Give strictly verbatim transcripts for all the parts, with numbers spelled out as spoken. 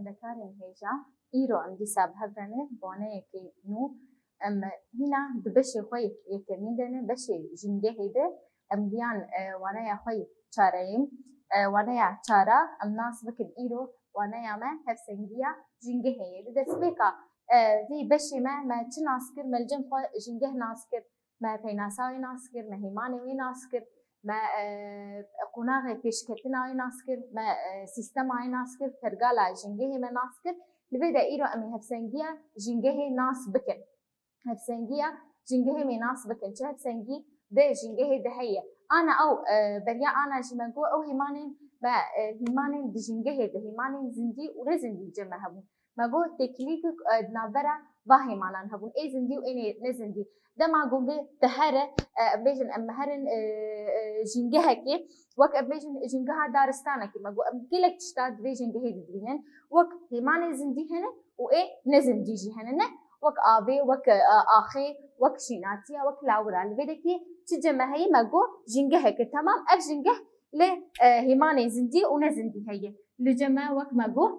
Xwendekarên hêja, îro em dîsa bi hev re ne waneyekê nû. Em hîna di beşê xwe yekemîn de ne, beşê jîngehê de em giyan, e, waneya xwe yê çareyê, e, waneya çara em nas bikin îro waneya me hevsengiya jîngehê ye. Di destpêka, e, vî beşê me, me çi nas kir, me li cem xwe jîngeh nas kir, me peynasa wê nas kir, me hêmanê wê nas kir, me, e, qonaxê pêşketina wê nas kir, me, e, sîstema wê nas kir, pergala jîngehê me nas kir. Li vê de îro em ê hevsengiya jîngehê nas bikin. Hevsengiya jîngehê me nas bikin. Çi hevsengî di jîngehê de heye? Ana ew, e, beriya ana jî me got ew hêmanên me, e, hêmanên di jîngehê de, hêmanên zindî û ne zindî cem me hebûn. Me got têkilî ku, e, di navbera va hêmanan hebûn. Ê zindî û ê ne, ne zindî. Dema ku te here, e, em bêjin em herin, e, e, jîngehekê, wek em bêjin jîngeha daristanekê. Me got em gelek tişta di vê jîngehê de dibînin. Wek hêmanê zindî hene û ê ne zindî jî hene. Ne wek avê, wek, e, axê, wek şînatiya, wek lawira. Li vê dekê çi cem me heye? Me got jîngeheke. Temam, ev jîngeh li, e, hêmanê zindî û ne zindî heye. Li cem me wek me got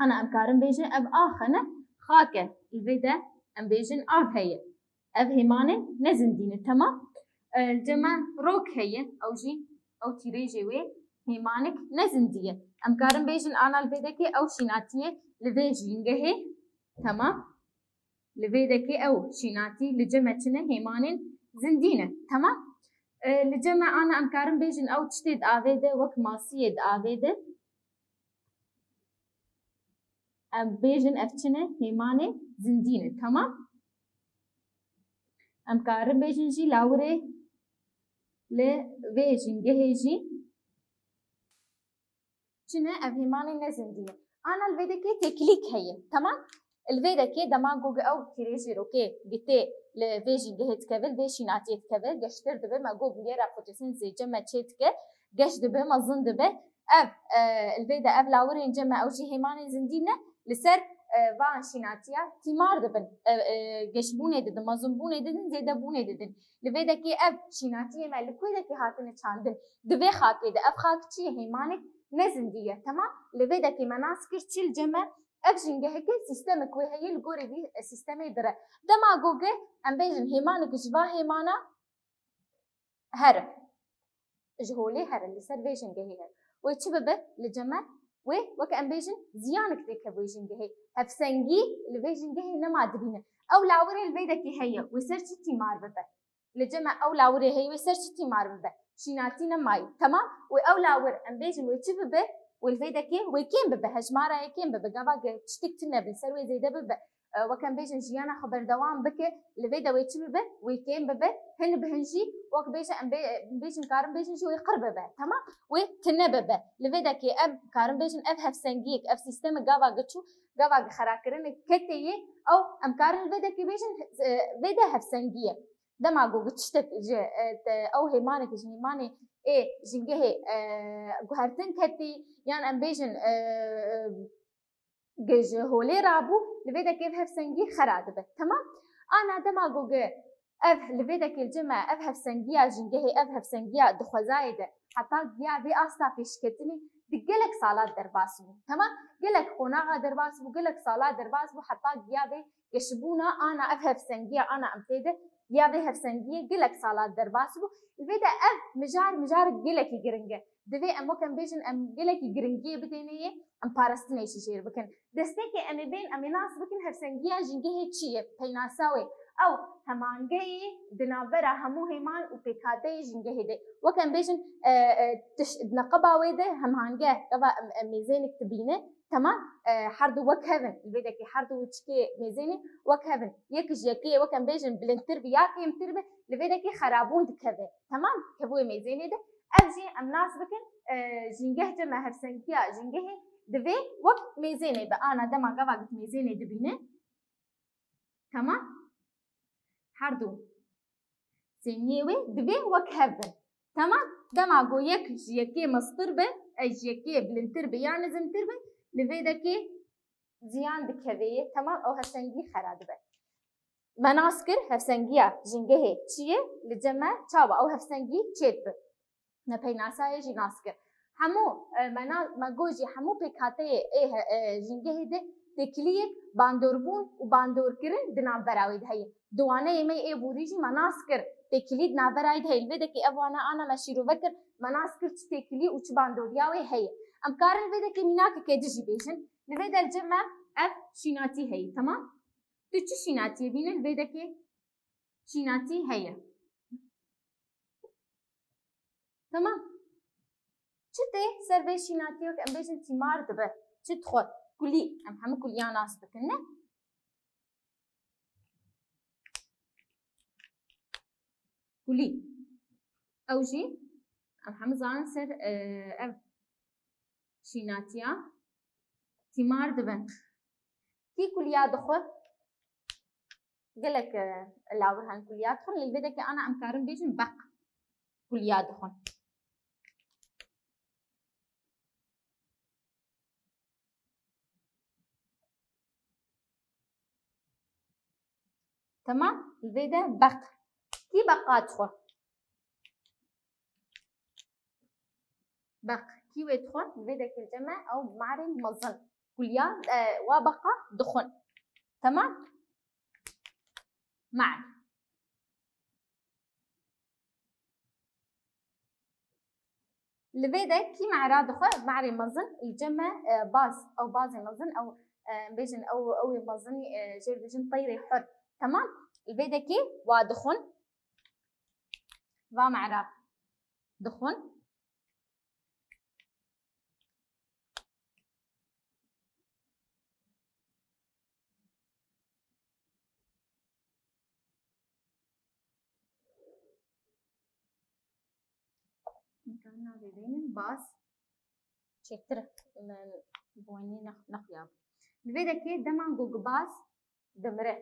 Ana em karin bêjin ev ax e ne, xak e. Li vê de em bêjin av heye. Ev hêmanên ne zindî ne, temam. E, li cem me rok heye, ew jî, ew tîrêjê wê hêmanik ne zindî ye. Em karin bêjin ana li vê dekê ew şînatiyê li vê jîngehê, temam. Li vê dekê ew şînatî li cem me çi ne, hêmanên zindî ne, temam. E, li cem me ana em karin bêjin ew tiştê di avê de, wek masiyê di avê de. Em bêjin ev çi ne? Hêmanê zindî ne. Temam. Em karin bêjin jî lawirê li vê jîngehê jî çi ne? Ev hêmanê ne zindî ne. Ana li vê dekê têkilîk heye. Temam. Li vê dekê dema ku ew tîrêjê rokê gitê li vê jîngehê dikeve, li vê şînatiyê dikeve, geştir dibe, me got bûyera fotosentezê cem me çê dike, geş dibe, mezin dibe. Ev, e, li vê de ev lawirên cem me, ew jî hêmanên zindî ne, li ser, e, van şînatiya tîmar dibin. E, e, geşbûnê didin, mezinbûnê didin, zêdebûnê didin. Li vê dekê ev şînatiyê me li ku dekê hatine çandin? Di vê xakê de. Ev xak çi ye? Hêmanek ne zindî ye. Temam? Li vê dekê me nas kir çi li cem me? Ev jîngeheke sîstemik wê heye li gorî vî, e, sîstemê dire. Dema ku em bêjin hêmanek ji va hêmana here. Ji holê here, li ser vê jîngehê here. Wê çi bibe li cem me? Wê, weke em bêjin, ziyanek têke vê jîngehê. Hevsengî li vê jîngehê nema dibîne. Ew lawirê li vê dekê heye, wê ser çi tîmar bibe? Li cem me ew lawirê heye, wê ser çi tîmar bibe? Şînatî nemayî. Temam? Wê ew lawir, em bêjin, wê çi bibe? Wê li vê dekê wê kêm bibe, hejmara yê kêm bibe. Gava ge tiştek tune bi, li ser wê zêde bibe. E, wek em bêjin jiyana xwe berdewam bike, li vê de wê çi bibe? Wê kêm bibe. Hin bi hin jî, wek bêje em bê-, bêjin, karin bêjin jî wê qir bibe. Temam? Wê tune bibe. Li vê dekê em karin bêjin ev hevsengiyek, ev sîstemê gava gi çû, gava gi xerakirinê ketê yê, ew em karin li vê dekê bêjin, e, vê de hevsengî ye. Dema ku gi tiştek ji, e, te-, ew hêmanek ji hêmanê ê jîngehê, e, guhertin ketî, yan em bêjin, e, e, Ge ji holê rabû, li vê dekê ev hevsengî xera dibe. Temam? Ana dema ku ge ev li vê dekê li cem me, ev hevsengiya jîngehê, ev hevsengiya di xwezayê de heta giya vê asta pêşketinê di gelek sala derbas bû. Temam? Gelek qonaxa derbas bû, gelek sala derbas bû heta giya vê geşibûna ana ev hevsengiya ana em tê de, giya vê hevsengiyê gelek sala derbas bû. Li vê de ev mijar, mijarek gelekî giring e. Divê em wek em bêjin, em gelekî giringiyê bidêne yê, em parastinê jî jêr bikin. Destpêkê em ê bên, em ê nas bikin hevsengiya jîngehê çi ye, peynasa wê. Ew hemhangeyê di navbera hemû hêman û pêkhateyê jîngehê de. Wek em bêjin, e, e, tiş-, di neqeba wê de hemhange, gava em, em mêzênik dibîne, temam, e, her du wek hev in. Li vê dekê her du çikê mêzênê wek hev in. Yek ji yekê, wek em bêjin, bilindtir bi ya kêmtir bi, li vê dekê xerabûn dikeve. Temam, kevûyê mêzênê de. Ev jî em nas bikin, e, jîngeh cem me hevsengiya jîngehê divê wek mêzênê be. Ana dema gava git mêzênê dibîne. Temam. Her du sêniyê wê divê wek hev bin. Temam. Dema ku yek ji yekê mestir be, e, ji yekê bilindtir be ya nizimtir be, li vê dekê ziyan dikeve yê. Temam. Ew hevsengî xera dibe. Me nas kir hevsengiya jîngehê çi ye, li cem me çawa ew hevsengî çêdibe. Me peynasayê jî nas kir. Hemû, e, me na-, me got jî hemû pêkhateyê ê he-, e, jîngehê de têkiliyek bandorbûn û bandorkirin di navbera wê de heye. Di waneyê me yê êborî jî me nas kir têkilî di navbera wê de heye. Li vê dekê ev wane ana me şîrove kir, me nas kir çi têkilî û çi bandoriya wê heye. Em karin li vê dekê mînakeke din jî bêjin. Li vê de li cem me ev şînatî heye, temam? Tu çi şînatiyê bîne li vê dekê? Şînatî heye. Temam. Çi tê ser vê şînatiyê, wek em bêjin tîmar dibe? Çi dixwe? Kulî. Em hemû kuliya nas dikin, ne? Kulî. Ew jî em hemû zanin ser, e, ev şînatiya tîmar dibin. Kî kuliya dixwe? Gelek, e, lawir hene kuliya dixwin. Li vê dekê ana em karin bêjin beq kuliya dixwin. Temam. Li vê de beq. Kî beqa dixwe? Beq. Kî wê dixwe? Li vê dekê li cem me ew marê mezin. Kuliya, e, wa beqa dixwin. Temam? Mar. Li vê de kî mara dixwe? Marê mezin, li cem me, e, baz, ew bazê mezin, ew, e, bêjin ew, ew ê mezinî, e, jê bêjin teyrê hur. Temam? Li vê de kî wa dixwin? Va mara dixwin. Navê bênin baz. Çêtir, min bi wenî nex-, nexuya bû. Li vê dekê dema ku baz dimire.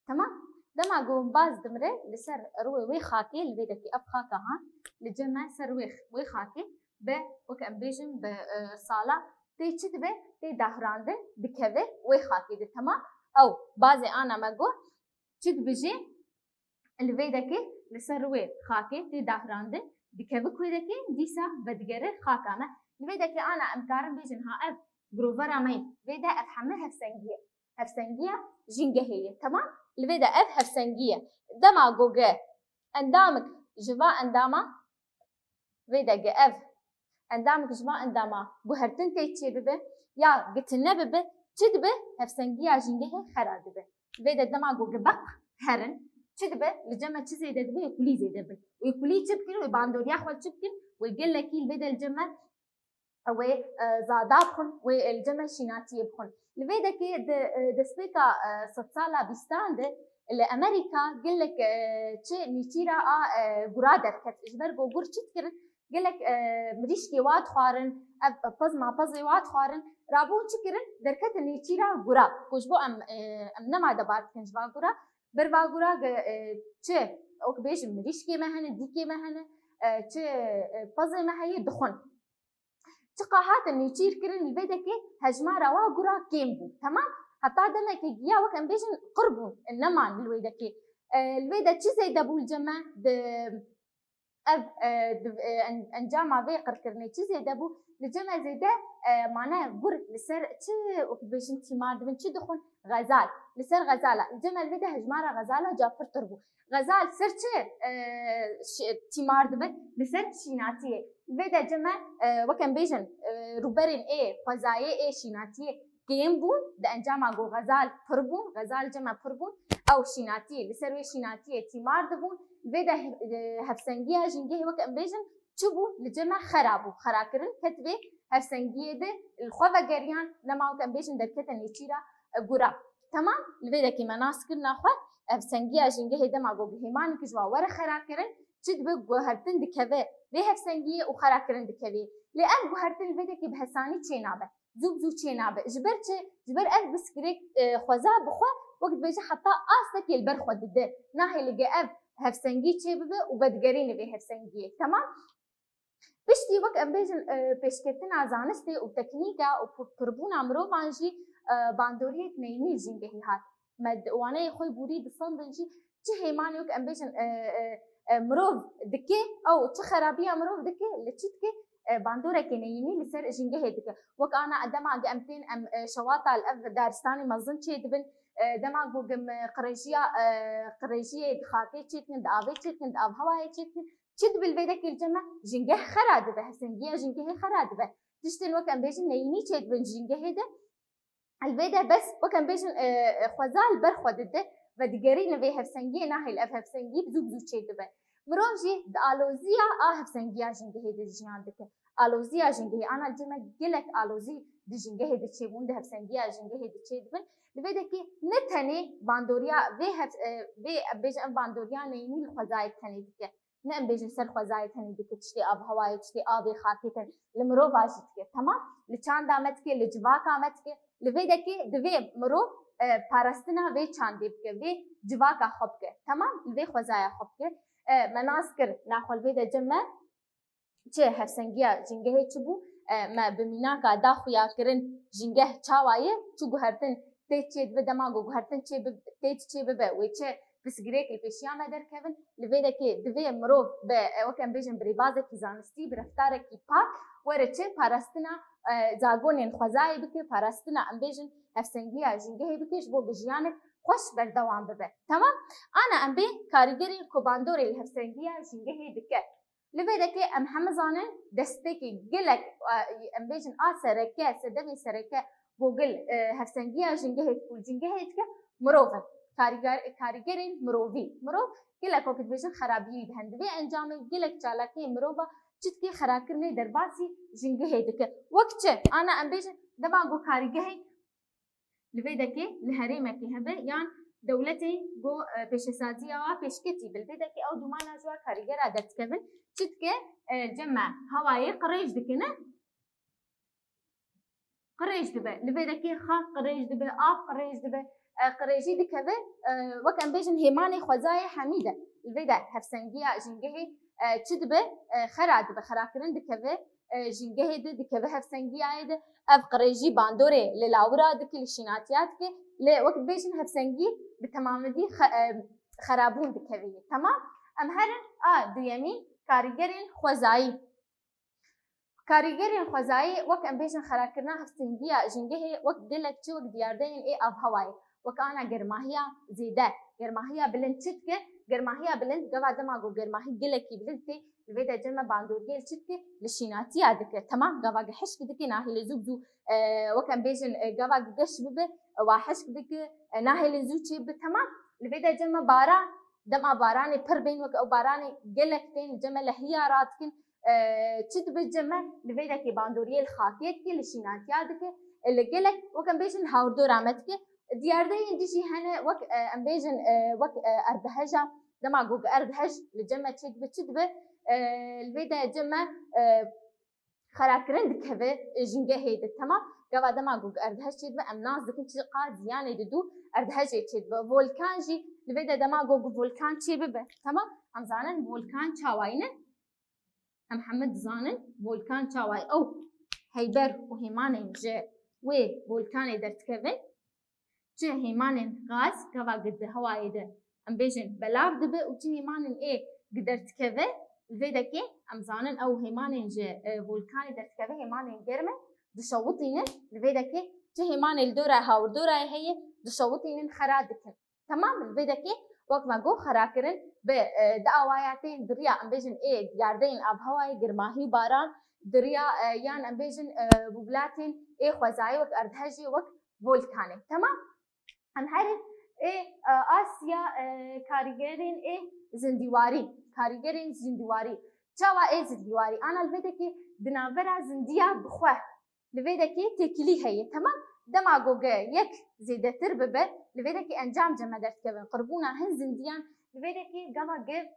Temam? Dema ku baz dimire, li ser rûyê wê xakê, li vê dekê ev xaka ha, li cem me ser wê, wê xakê, bi, wek em bêjin, bi, e, sala tê çi dibe, tê dahirandin, dikeve wê xakê de. Temam? Ew, bazê ana me got, çi dibijê, li vê dekê li ser rûyê xakê tê dahirandin, dikeve ku wê dekê, dîsa vedigere xaka me. Li vê dekê ana em karin bêjin ha ev girovera me ye. Vê de ev heme hevsengî ye. Hevsengiya jîngehê ye. Temam? Li vê de ev hevsengî ye. Dema ku ge endamik ji va endama, vê de ge ev endamik ji va endama guhertin tê çê bibe ya gitine bibe, çi dibe? Hevsengiya jîngehê xera dibe. Vê de dema ku ge beq herin, çi dibe? Li cem me çi zêde dibe? Wê kulî zêde bin. Wê kulî çi bikin? Wê bandoriya xwe çi bikin? Wê gelekî li vê de li cem me wê, e, zada bixwin, wê, e, li cem me şînatiyê bixwin. Li vê dekê di, e, destpêka, e, sedsala bîstan de li Amerîka gelek, e, çi nêçîra a, e, gura derket. Ji ber ku gur çi dikirin? Gelek, e, mirîşkê wa dixwarin, ev pez mapezê wa dixwarin. Rabûn çi kirin? Derketin nêçîra gura. Ku ji bo em, e, em nema debar dikin ji va gura. Ber va gura, e, çi, wek bêjin, mirîşkê me hene, dîkê me hene, e, çi, e, pezê me heye, dixwin. Çiqa hatin nêçîr kirin, li vê dekê hejmara wa gura kêm bû. Temam? Heta demekê giya, wek em bêjin, qir bûn, neman li wê dekê. E, li wê de çi zêde bû li cem me? Di, ev, e, di, e, en-, encama vê qirkirinê çi zêde bû? Li cem me zêde, e, mane gur li ser çi, wek bêjin, tîmar dibin, çi dixwin? Xezal. Li ser xezala. Li cem me li vê de hejmara xezala ca pirtir bû. Xezal ser çi, e, şi-, tîmar dibe? Li ser şînatiyê. Li vê de cem me, e, wek em bêjin, e, rûberên ê xwezayê, ê şînatiyê kêm bûn, di encama ku xezal pir bûn, xezal cem me pir bûn, ew şînatiyê, li ser wê şînatiyê tîmar dibûn. Li vê de, e, hevsengiya jîngehê, wek em bêjin, çi bû? Li cem me xera bû. Xera kirin, ket vê hevsengiyê de, li xwe vegeriyan, nema wek em bêjin, derkete nêçîra, e, gura. Temam, li vê dekê me nas kirina xwe, hevsengiya jîngehê dema ku hêmanekî ji wa were xera kirin, çi dibe? Guhertin dikeve vê hevsengiyê û xera kirin dikeve. Lê ev guhertin li vê dekê bi hesanî çê nabe. Zû bi zû çê nabe. Ji ber çi? Ji ber ev biskirêk, e, xweza bi xwe, wek dibêje, heta astekê li ber xwe dide. Nahêle ge ev hevsengî çê bibe û vedigerîne vê hevsengiyê. Temam? Piştî, wek em bêjin, e, pêşketina zanistê û teknîka û pi-, pirbûna mirovan jî, e, bandoriyek neyînî li jîngehî hat. Me di waneyê xwe borî disandin jî çi hêmanê, wek em bêjin, e, e, e, mirov dike, ew çi xerabiya mirov dike, li çi dike, e, bandorekê neyînî li ser jingehê dike. Wek ana dema ge em tên em, e, şewata li ev daristanê mezin çêdibin, e, dema ku ge em, e, qirêjiya, e, qirêjiyê di xakê çêdikin, di avê çêdikin, di avhewayê çêdikin, çi dibe li vê dekê li cem me? Jingeh xera dibe, hevsengiya jingehê xera dibe. Tiştên wek em bêjin neyînî çêdibin jingehê de. Li vê de bes wek em bêjin, e, e, xweza li ber xwe dide ve digerîne vê hevsengiyê, nahêl ev hevsengî bi zû bi zû çêdibe. Mirov jî di aloziya a hevsengiya jingehê de jiyan dike. Aloziya jingehê, ana li cem me gelek alozî di jingehê de çêbûn, di hevsengiya jingehê de çêdibin. Li vê dekê ne tenê bandoriya vê hev-, e, vê em bêjin ev bandoriya neyînî li xwezayê tenê dike. Ne em bêjin ser xwezayê tenê dike, tiştê avhewayê, tiştê avê, xakê tenê, li mirova jî dike. Temam? Li çanda me dike, li civaka me dike. Li vê dekê divê mirov, e, parastina vê çandê bike, vê civaka xwe bike. Temam? Li vê xwezaya xwe bike. E, me nas kir, naxwe li vê de cem me çi hevsengiya jingehê çi bû? E, me bi mînaka da xuyakirin jingeh çawa ye, çi guhertin tê çê dibe, dema ku guhertin çê bi-, tê çê bibe, wê çi pirsgirêk li pêşiya me derkevin. Li vê dekê divê mirov bi, e, wek em bêjin, bi rêbazekî zanistî, bi reftarekî pak were çi parastina, e, zagonên xwezayê bike, parastina em bêjin hevsengiya jingehê bike, ji bo ku jiyanek xweş berdewam bibe. Temam? Ana em bê karîgerên ku bandorê li hevsengiya jingehê dike. Li vê dekê em heme zanin destpêkê gelek, e, em bêjin a sereke, sedemê sereke ku gel, e, hevsengiya jingehê dike û jingehê dike mirov in. Karîger-, karîgerên mirovî. Mirov gelek wekî dibêjin xerabiyê dihen. Di vê encamê gelek çalakiyê mirova çi dike, xerakirinê derbasî jingehê dike. Wek çi? Ana em bêjin dema ku karîgehê li vê dekê li herêmekê hebe yan dewletê ku, e, pêşesaziya wa pêşketî bi, li vê dekê ew dumana ji wa karîgera derdikevin, çi dike, e, cem me hewayê qirêj dikine. Qirêj dibe. Li vê dekê xak qirêj dibe, av qirêj dibe, e, qirêjî dikeve, e, wek em bêjin hêmanê xwezayê hemî de. Li vê de hevsengiya jingehê, e, çi dibe? E, xera dibe, xerakirin dikeve, e, jingehê de, dikeve hevsengiyayê de. Ev qirêjî bandorê li lawira dike, li şînatiya dike. Lê wek dibêjin hevsengî bi temamedî xe-, e, xerabûn dikeve yê. Temam? Em herin a duyemî, karîgerên xwezayî. Karîgerên xwezayî wek em bêjin xerakirina hevsengiya jingehê wek gelek çi, wek diyardeyên ê avhewayê, wek ana germahiya zêde, germahiya bilind çi dike, germahiya bilind gava dema ku germahî gelekî bilind tê, li vê de cem me bandoriyê li çi dike, li şînatiya dike. Temam, gava ge hişk dike, nahêle zû bi zû, e, wek em bêjin, e, gava ge geş bibe, e, wa hişk dike, e, nahêle zû çê bibe. Temam, li vê de cem me baran, dema baranê pir bên, wek ew baranê gelek tên, li cem me lehiya radikin, e, çi dibe cem me, li vê dekê bandoriyê li xakê dike, li şînatiya dike, e, li gelek, wek em bêjin, hawrdora me dike. Diyardeyên dî jî hene, wek, e, em bêjin, e, wek, e, erdeheja, dema ku erdhej li cem me çêdibe, çi dibe, e, li vê de cem me, e, xerakirin dikeve, e, jingehê de, temam. Gava dema ku erdhej çêdibe, em nas dikin çi qas ziyanê didû erdhejê çêdibe. Volkan jî li vê de dema ku volkan çêbibe, temam. Em zanin volkan çawayî ne? Em hemî dizanin volkan çawa ye. Ew heyber û hêmanên ji wê volkanê derdikevin. Çi hêmanên gaz, gava gi di hewayê de, em bêjin, belav dibe û çi hêmanên ê gi derdikeve, li vê dekê em zanin ew hêmanên ji, e, volkanê derdikeve hêmanên germ in, dişewitînin, li vê dekê çi hêmanê li dora hawrdorayê heye, dişewitînin, xera dikin. Temam, li vê dekê wek me got, xerakirin bi, e, di awaya tên di riya, em bêjin, ê diyardeyên avhewayê, girmahî û baran, di riya, e, yan em bêjin, e, bûblatên ê xwezayê wek erdhejê, wek volkanê. Temam? Em herin ê, e, Asya, e, karîgerên ê zindîwarî, karîgerên zindîwarî. Çawa ê zindîwarî? Ana li vê dekê di navbera zindiya bi xwe. Li vê dekê têkilî heye, temam? Dema ku ge yek zêdetir bibe, li vê dekê encam cem me derdikevin. Qirbûna hin zindiyan, li vê dekê gava ge,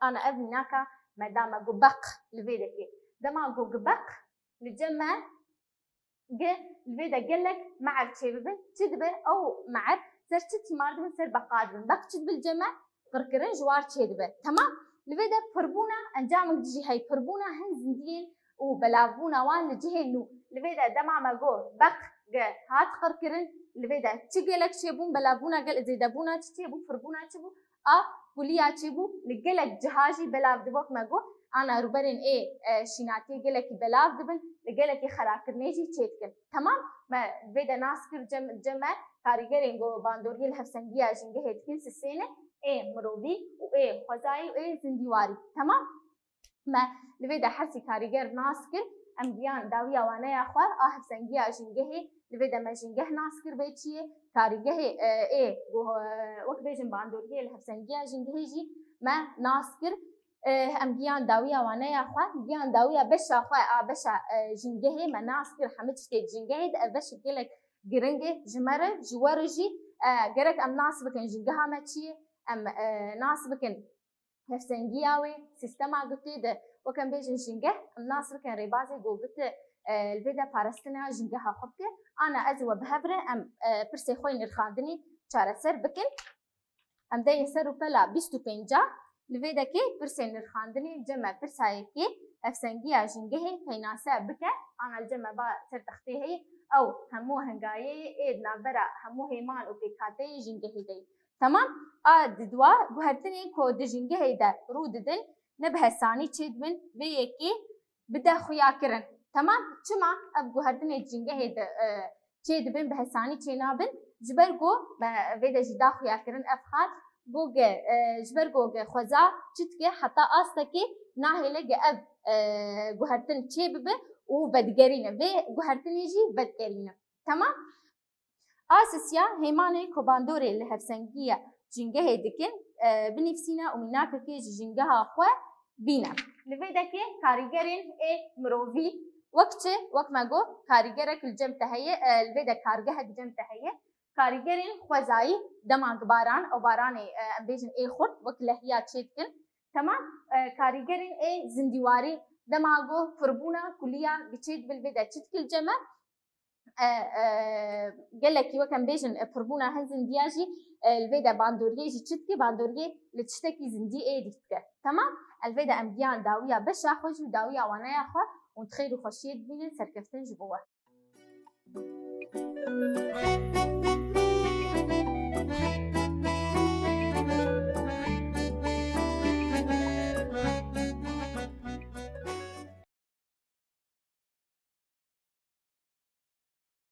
ana ev mînaka me da me got beq li vê dekê. Dema ku ge beq li cem me ge, li vê de gelek me'er çêbibe. Çi dibe ew me'er? Ser çi tîmar dibin, ser beqa dibin. Beq çi dibe li cem me? Qirkirin ji war çêdibe. Temam? Li vê de pirbûna, encamek dijî hey, pirbûna hin zindiyên û belavbûna wan li cihên nû. Li vê de dema me got beq ge hat qirkirin, li vê de çi gelek çêbûn, belavbûna gel-, zêdebûna çi çêbû, pirbûna çi bû? Av kuliya çêbû, li gelek ciha jî belav dibe, wek me got, Ana rûberên ê, e, şînatiyê gelekî belav dibin, li gelekî xerakirinê jî çêdikin. Temam? Me vê de nas kir cem-, cem me karîgerên ku bandoriyê li hevsengiya jingehê dikin sisê ne, ê mirovî û ê xwezayî û ê zindîwarî. Temam? Me li vê de hersî karîger nas kir, em giyan dawiya waneya xwe a hevsengiya jingehê, li vê de me jingeh nas kir bê çi ye, karîgehê, e, ê, ku, e, wek bêjin bandoriyê li hevsengiya jingehê jî me nas kir, e, em giyan dawiya waneya xwe, giyan dawiya beşa xwe a beşa, e, jingehê me nas kir, hemî tiştê di jingehê de ev beşek gelek giring e ji me re, ji we re jî, e, gerek em nas bikin jingeha me çi ye, em, e, nas bikin hevsengiya wê, sîstema gutê de, wek em bêjin jingeh, em nas bikin rêbazê ku gute, e, li vê de parastina jingeha xwe bike. Ana ez û we bi hev re em, e, pirsê xwe yê nirxandinê çareser bikin. Em de yê ser û pela bîst û pênca, li vê dekê pirsên nirxandinê cem me pirsa yekê, hevsengiya jingehê peynase bike, ana li cem me ba ser textê heye, ew hemû hingayeyê ê di navbera hemû hêman û pêkhateyên jingehê de ye. Temam? A di dua guhertinên ku di jingehê de rû didin, ne bi hesanî çêdibin, vê yekê bide xuyakirin. Temam? Çima ev guhertinê di jingehê de, e, çêdibin, bi hesanî çênabin? Ji ber ku me vê de jî da xuyakirin ev xal, ku ge, e, ji ber ku ge xweza çi dike, heta astekê nahêle ge ev, e, guhertin çêbibe û vedigerîne. Vê guhertinê jî vedigerîne. Temam? A sisiya hêmanê ku bandorê li hevsengiya jingehê dikin, e, binivîsîne û mînakekê ji jingeha xwe bîne. Li vê dekê karîgerên ê mirovî wek çi? Wek me got, karîgerek li cem te heye, e, li vê de kargehek cem te heye. Karîgerên xwezayî, dema ku baran, ew baranê, e, em bêjin ê xurt, wek lehiya çêdikin. Temam, e, karîgerên ê zindîwarî, dema ku pirbûna kuliya giçê dibe li vê de çi dikil cem e? E, e, gelekî wek em bêjin, e, pirbûna hin zindiya jî, e, li vê de bandoriyê jî çi dike? Bandoriyê li tiştekî zindî êdî dike. Temam? Li vê de em giyan dawiya beşa xwe jî û dawiya waneya xwe û di xêr û xweşiyê dibînin, serkeftin ji bo we.